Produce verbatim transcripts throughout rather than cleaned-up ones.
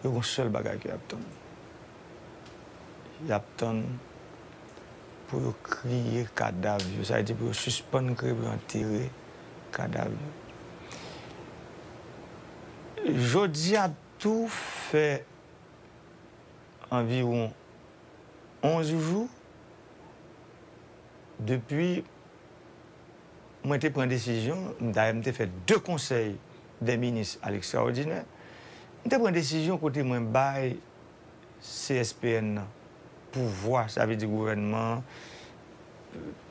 Yo gon sèl bagay ke y ap tann. Y ap tann pou yo kriye kadav yo. Sa vle di pou yo sispann kriye, pou yo antere kadav yo. Jodi a tou fè anviwon onz jou depi mwen te pran desizyon, dayè m te fè de konsèy dè minis a lekstraòdinè, m te pran desizyon kote mwen bay C S P N nan pouvwa, sa vle di gouvènman an,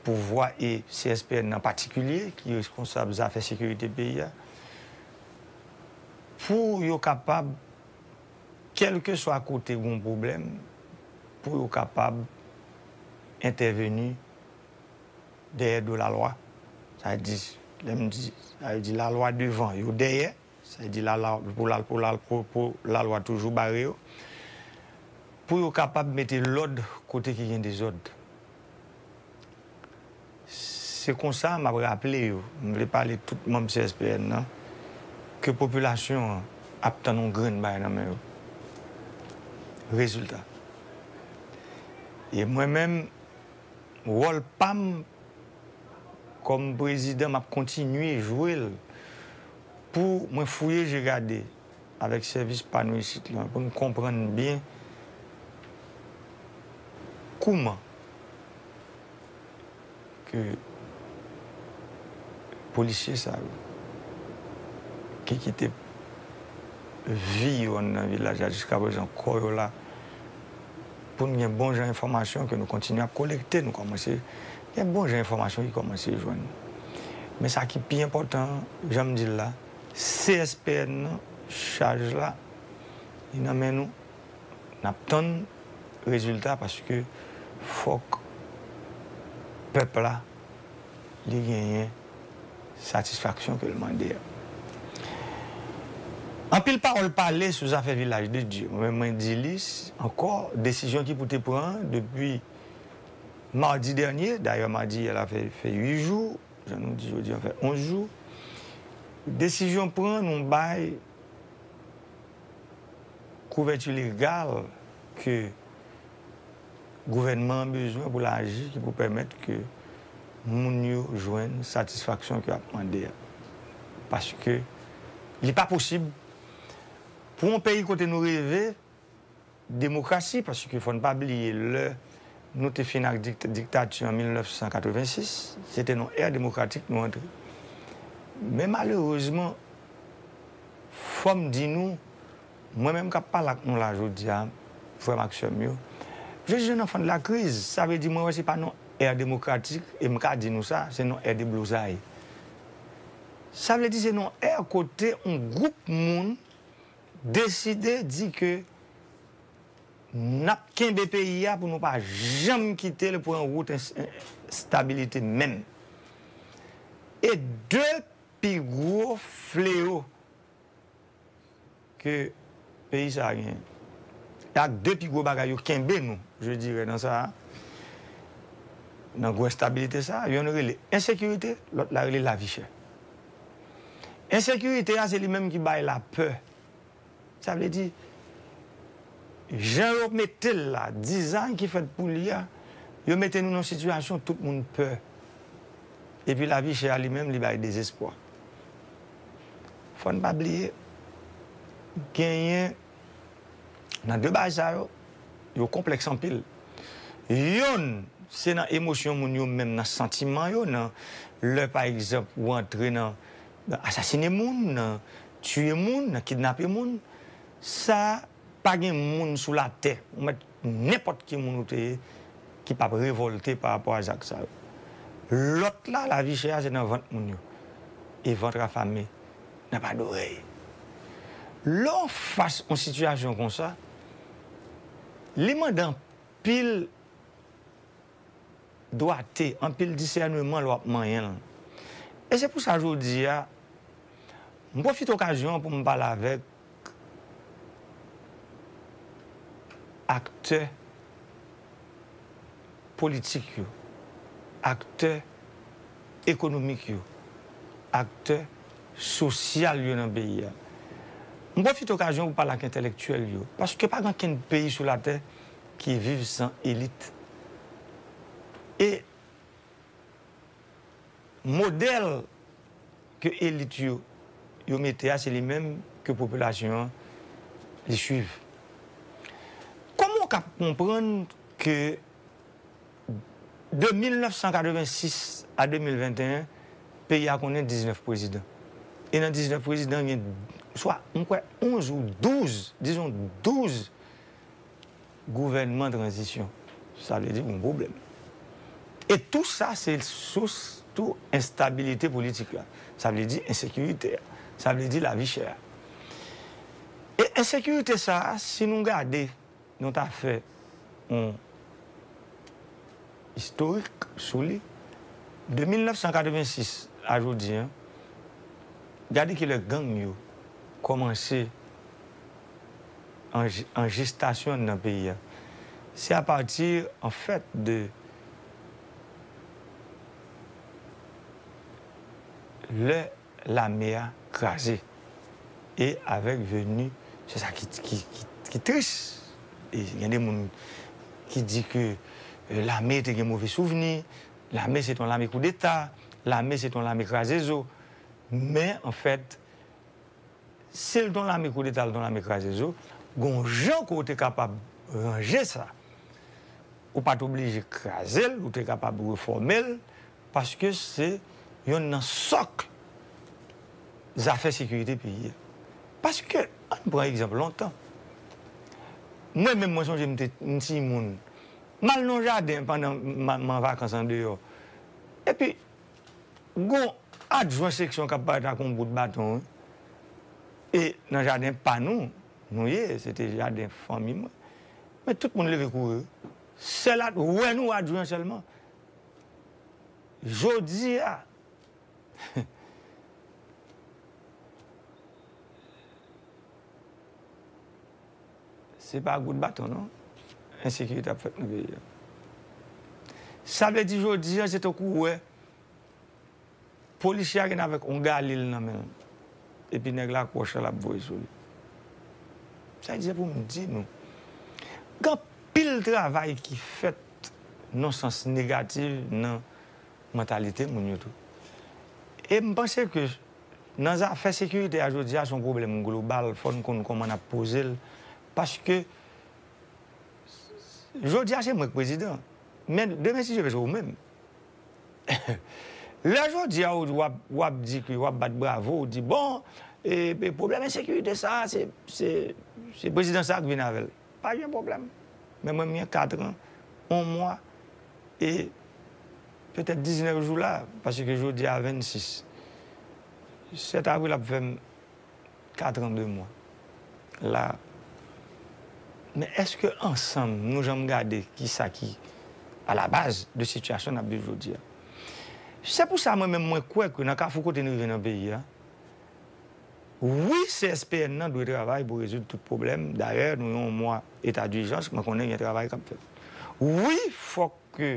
pouvwa e C S P N nan patikilye ki reskonsab zafè sekirite peyi a, pou yo kapab, kèlkeswa kote gon pwoblèm, pou yo kapab entèveni dèyè do lalwa. Sa vle di, lè m di, sa vle di lalwa devan, yo dèyè, sa vle di lalwa, pou, pou, pou lalwa toujou bare yo, pou yo kapab mete lòd kote ki gen dezòd. Se konsa m ap raple yo, m vle pale tout manm C S P N nan, ke popilasyon an ap tann yon grenn bagay nan men yo. Rezilta. E mwen menm, wòl pa m kòm prezidan, m ap kontinye jwe l pou mwen fouye je gade avèk sèvis pa nou isit lan, pou n konprann byen kouman ke polisye sa yo ki kite vi yo anndan vilaj la jiskaprezan, kò yo la, pou n gen bon jan enfòmasyon ke nou kontinye ap kolekte, nou kòmanse gen bon jan enfòmasyon ki kòmanse jwenn. Men sa ki pi enpòtan an, jan m di l la, C S P N nan, chaj la, li nan men nou. N ap tann rezilta paske fòk pèp la, li genyen satisfaksyon ke l mande a. Anpil pawòl pale sou zafè Vilaj de Dye. Mwen menm, mwen di li s-, ankò, desizyon ki pou te pran depi madi dènye, dayè madi yè la fè, fè uit jou, jan nou di jodi a fè onz jou. Desizyon pran, nou bay kouvèti legal ke gouvènman an bezwen pou l aji, ki pou pèmèt ke moun yo jwenn satisfaksyon ke y ap mande a. Paske li pa posib pou yon peyi kote nou reve, demokrasi, paske fò n pa bliye, lè nou te fin ak dikt-, diktati an mil nèf san katrevensis, se te nan ère demokratik nou antre. Men malerezman, fò m di nou, mwen menm k ap pale ak nou la jodi a, frè m ak sè m yo, je suis un enfant de la crise. Sa vle di, mwen wè se pa nan ère demokratik, e m ka di nou sa, se nan ère deblozay. Sa vle di, se nan ère kote yon gwoup moun deside di ke n ap kenbe peyi a pou nou pa janm kite l pran wout ens-, enstabilite menm. E de pi gwo fleyo ke peyi sa a genyen, e ak de pi gwo bagay yo kenbe nou, je dirais, nan sa a, nan gwo enstabilite sa a, yonn rele ensekirite, lòt la rele lavi chè. Ensekirite a, se li menm ki bay lapè. Sa vle di, jan yo mete l la, dizay ki fèt pou li a, yo mete nou nan sitiyasyon tout moun pè. Epi lavi chè a li menm, li bay dezespwa. Fò n pa bliye, genyen nan de bagay sa yo, yo konplèks anpil. Yonn, se nan emosyon moun yo menm, nan santiman yo, nan lè, pa egzanp, ou antre nan, nan asasine moun, nan tiye moun, nan kidnape moun. Sa, pa gen moun sou latè, ou mèt nenpòt ki moun ou te ye, ki p ap revòlte pa rapò a zak sa yo. Lòt la, lavi chè a, se nan vant moun yo. E vant afame nan pa dorèy. Lè w fas yon sitiyasyon konsa, li mande anpil dwate, anpil disèneman lè w ap manyen l. E se pou sa jodi a, m pwofite okazyon an pou m pale avèk aktè politik yo, aktè ekonomik yo, aktè sosyal yo nan peyi a. M pwofite okazyon pou pale ak entèlektyèl yo, paske pa gen okenn peyi sou latè ki viv san elit. E modèl ke elit yo, yo mete a, se li menm ke popilasyon an li swiv. Kòman w ka konprann ke de mil nèf san katrevensis a de mil venteyen, peyi a konnen diznèf prezidan? E nan diznèf prezidan, gen swa, m kwè, onz ou douz, dizon douz gouvènman tranzisyon. Sa vle di gon pwoblèm. E tou sa, se sous tou enstabilite politik la. Sa vle di ensekirite a. Sa vle di lavi chè a. E ensekirite sa a, si nou gade, nou ta fè yon istorik sou li, de mil nèf san katrevensis a jodi a, gade kilè gang yo kòmanse an, an jestasyon nan peyi a. Se apati, anfèt, de lè lame a kraze. E avèk veni, se sa ki, ki, ki, ki tris. E gen de moun ki di ke, eh, lame te gen move souvni, lame se t yon lame koudeta, lame se t yon lame kraze zo. Men, anfèt, si l t yon lame koudeta, l t yon lame kraze zo, gon jan ke w te kapab ranje sa. Ou pa t oblije kraze l, ou te kapab refòme l, paske se yonn nan sòk zafè sekirite peyi a. Paske, ann pran egzanp lontan. Mwen menm, mwen sonje m te m timoun. M al nan jaden pandan m, m an vakans andeyò. Epi, gon adjwen seksyon k ap parèt ak yon bout baton, wi. E nan jaden pa nou, nou ye, se te jaden fanmi mwen. Men tout moun leve kouri. Sèl at-, wè nou adjwen sèlman. Jodi a, se pa gout baton, non. Ensekirite ap fèt nan peyi a. Sa vle di jodi a, se tankou w wè polisye a gen avèk yon galil nan men l. Epi nèg la ak wòch la l ap voye sou li. Sa vle di, se pou m di nou, gen anpil travay ki fèt nan sans negatif nan mantalite moun yo tou. E m panse ke nan zafè sekirite a jodi a, se yon pwoblèm global, fò n konn kòman n ap poze l. Paske jodi a, se mwen k prezidan. Men demen, si Dye vle, se ou menm. Lè jodi a, ou, w ap, w ap di ke, w ap bat bravo, ou di, bon, e, e pwoblèm ensekirite sa a, se, se, se prezidan sa a k vin avè l. Pa gen pwoblèm. Men mwen, m gen kat an, yon mwa, e petèt diznèf jou la, paske jodi a vennsis. Sèt avril ap fè m kat an de mwa la. Men èske ansanm nou janm gade kisa ki alabaz de sitiyasyon n ap viv jodi a? Se pou sa mwen menm mwen kwè ke nan kafou kote n rive nan peyi a, wi, C S P N nan dwe travay pou rezoud tout pwoblèm. Dayè, nou yon mwa eta dijans, mwen konnen gen travay k ap fèt. Wi, fòk ke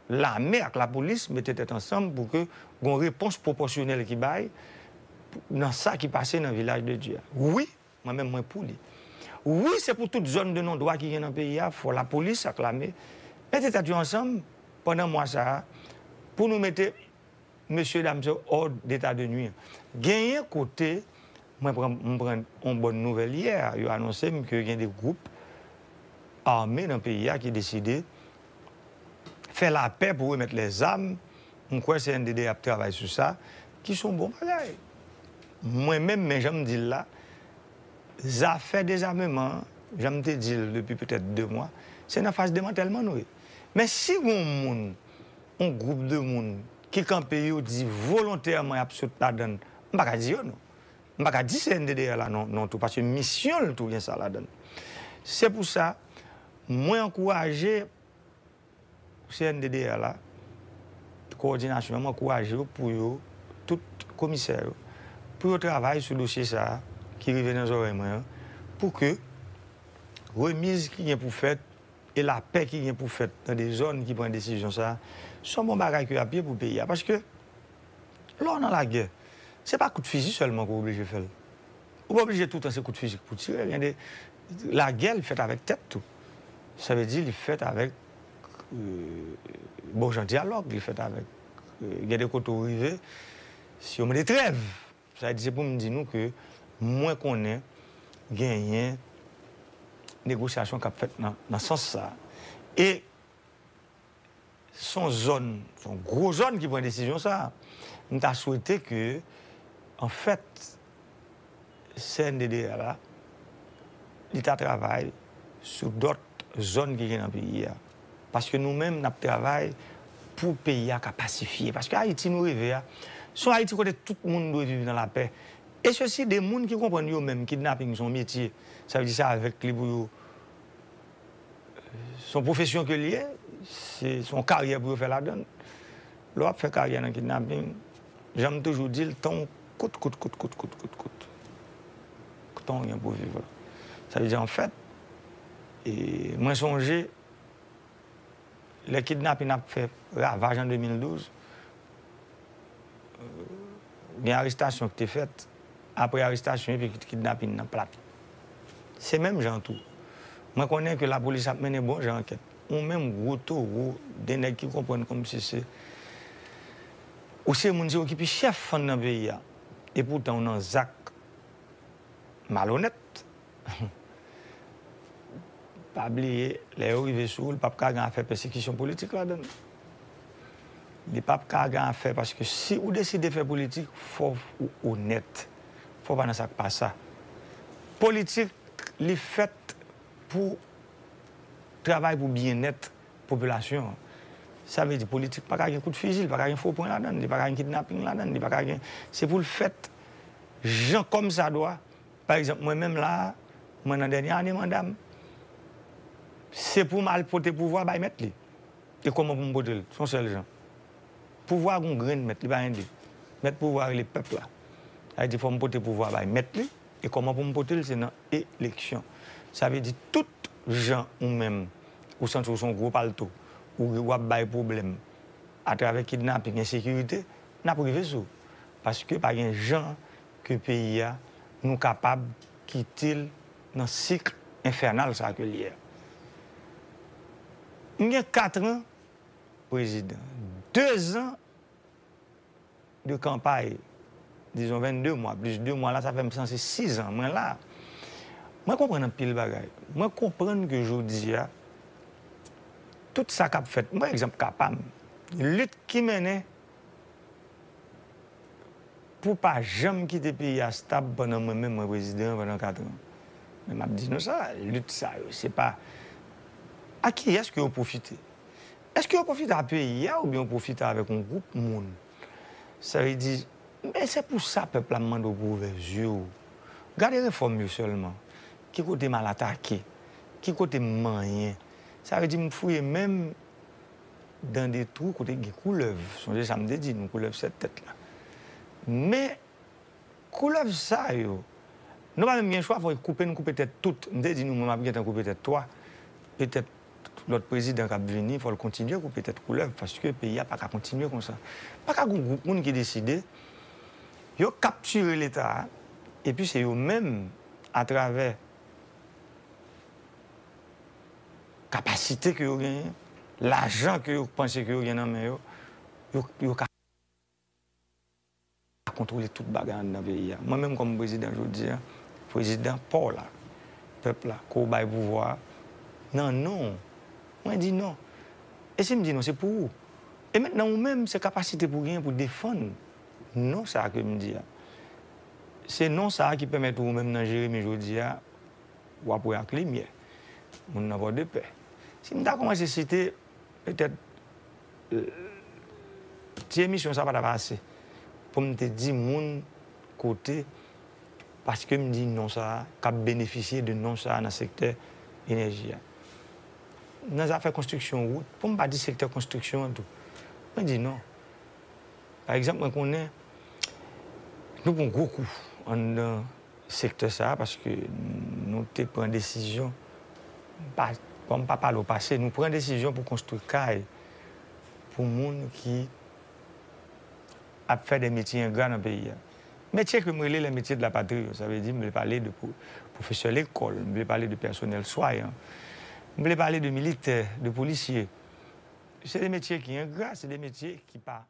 lame ak lapolis mete tèt ansanm pou ke gon repons pwopòsyonèl ki bay nan sa ki pase nan Vilaj de Dye a. Wi, mwen menm mwen pou li. Wi, se pou tout zòn de non dwa ki gen nan peyi a, fò lapolis ak lame mete tèt yo ansanm pandan mwa sa a pou nou mete mesye dam sa yo hors d'état de nuire. Genyen kote, mwen pran, m pran yon bòn nouvèl yè, yo anonse m ke gen de gwoup ame nan peyi a ki deside fè lapè pou remèt lèzam. M kwè C N D D ap travay sou sa, ki se yon bon bagay. Mwen menm, men jan m di l la, zafè dezameman an, jan m te di l depi petèt de mwa, se nan faz demantèlman nou ye. Men si gon moun, yon gwoup de moun ki kanpe, yo di volontèman y ap sot ladan l, m pa ka di yo non. M pa ka di C N D D la non, non tou, paske misyon l tou gen sa ladan l. Se pou sa, mwen ankouraje C N D D la, kowòdinasyon an, m ankouraje yo pou yo, tout komisè yo, pou yo travay sou dosye sa a ki rive nan zòrèy mwen an, pou ke remiz ki gen pou fèt e lapè ki gen pou fèt nan de zòn ki pran desizyon sa a, se yon bon bagay ke y ap ye pou peyi a. Paske, lè w nan lagè, se pa kout fizi sèlman ke w oblije fè l. Ou pa oblije toutan se kout fizik pou tire. Gen de lagè li fèt avèk tèt tou. Sa vle di li fèt avèk euh, bon jan dyalòg, li fèt avèk euh, gen de kote ou rive, si yo mande trèv. Sa vle di se pou m di nou ke mwen konnen genyen negosyasyon k ap fèt nan, nan sans sa. E se yon zòn, se yon gwo zòn ki pran desizyon sa. M ta swete ke, anfèt, C N D D A la, li ta travay sou dòt zòn ki gen nan peyi a. Paske nou menm, n ap travay pou peyi a ka pasifye. Paske Ayiti nou reve a, se yon Ayiti kote tout moun dwe viv nan lapè. E sesi de moun ki konprann yo menm, kidnaping se yon metye. Sa vle di se avèk li pou yo se yon pwofesyon ke l ye, se se yon karyè pou yo fè ladan l. Lè w ap fè karyè nan kidnaping, jan m toujou di l, tan w kout, kout, kout, kout, kout, kout, kout. Tan w gen pou viv la. Sa vle di, anfèt, e mwen sonje, lè kidnaping ap fè ravaj an de mil douz, gen arestasyon ki te fèt. Apre arestasyon, epi kidnaping nan plat. Se menm jan tou. Mwen konnen ke lapolis ap mennen bon jan ankèt. Ou menm gwo towo, de nèg ki konprann kòmsi se ou se moun, se ou ki pi chèf anndan peyi a. Epoutan ou nan zak malonèt. Pa bliye, lè yo rive sou ou, li p ap ka gen afè pèsekisyon politik ladan l. Li p ap ka gen afè, paske si ou deside fè politik, fò ou onèt. Fò w pa nan sa k pa sa. Politik, li fèt pou travay pou byennèt popilasyon an. Sa vle di politik pa ka gen kout fizi, li pa ka gen fo pwen ladan l, li pa ka gen kidnaping ladan l, li pa ka gen, se pou l fèt jan kòmsadwa. Pa egzanp, mwen menm la a, mwen nan dènye ane manda m, se pou m al pote pouvwa bay mèt li. E kòman pou m pote l? Se yon sèl jan. Pouvwa a gon grenn mèt, li pa gen de. Mèt pouvwa a rele pèp la. Sa vle di fò m pote pouvwa a bay mèt li. E kòman pou m pote l? Se nan eleksyon. Sa vle di tout jan ou menm, ou santi w se yon gwo palto, ou, w ap bay pwoblèm atravè kidnaping, ensekirite, n ap rive sou ou. Paske pa gen jan ke peyi a, nou kapab kite l nan sik enfènal sa ke l ye a. M gen kat an prezidan, de zan de kanpay, dizon vennde mwa, plis de mwa la, sa fè m sanse sizan mwen la. Mwen konprann anpil bagay. Mwen konprann ke jodi a, tout sa k ap fèt, mwen egzanp ka pa m, lit ki mennen pou pa janm kite peyi a stab pandan mwen menm mwen prezidan pandan kat an. Men m ap di nou sa, lit sa yo, se pa a kiyès ke yo pwofite? Èske yo pwofite a peyi a oubyen yo pwofite avèk yon gwoup moun? Sa vle di, men se pou sa pèp la m mande w pou w ouvè zye w. Gade refòm yo sèlman. Ki kote m al atake? Ki kote m manyen? Sa vle di m fouye men m dan de twou kote gen koulèv. Sonje sa m te di nou, koulèv sèt tèt la. Men koulèv sa yo, nou pa menm gen chwa, fò koupe, nou koupe tèt tout. M te di nou, mwen m ap gentan koupe tèt twa. Petèt lòt prezidan k ap vini, fò l kontinye koupe tèt koulèv, paske peyi a pa ka kontinye konsa. Pa ka gon gwoup moun ki deside, yo kaptire Leta a, epi se yo menm, atravè kapasite ke yo genyen, lajan ke yo panse ke yo gen nan men yo, yo, yo ka kontwole tout bagay anndan peyi a. Mwen menm kòm prezidan jodi a, prezidan pa w la, pèp la, ke w bay pouvwa a, nan non w, mwen di non. E si m di non, se pou ou. E mentnan ou menm, se kapasite pou w genyen pou defann non sa a ke m di a. Se non sa a ki pèmèt ou menm nan Jeremi jodi a, w ap wè ak limyè. Moun nan Pòdepè. Si m ta kòmanse site, petèt, euh, ti emisyon sa pa t ap ase pou m te di moun kote, paske m di non sa a, k ap benefisye de non sa a nan sektè enèji a. Nan zafè konstriksyon wout, pou m pa di sektè konstriksyon an tou, mwen di non. Pa egzanp, mwen konnen nou pran gwo kou anndan sektè sa a, paske nou te pran desizyon, pa, bon, m pa pale w pase, nou pran desizyon pou konstwi kay pou moun ki ap fè de metye engra nan peyi a. Metye ke m rele les métiers de la patrie yo, sa vle di m vle pale de pwo- pwofesè lekòl, m vle pale de pèsonèl swayan, m vle pale de militè, de polisye. Se de metye ki engra, se de metye ki pa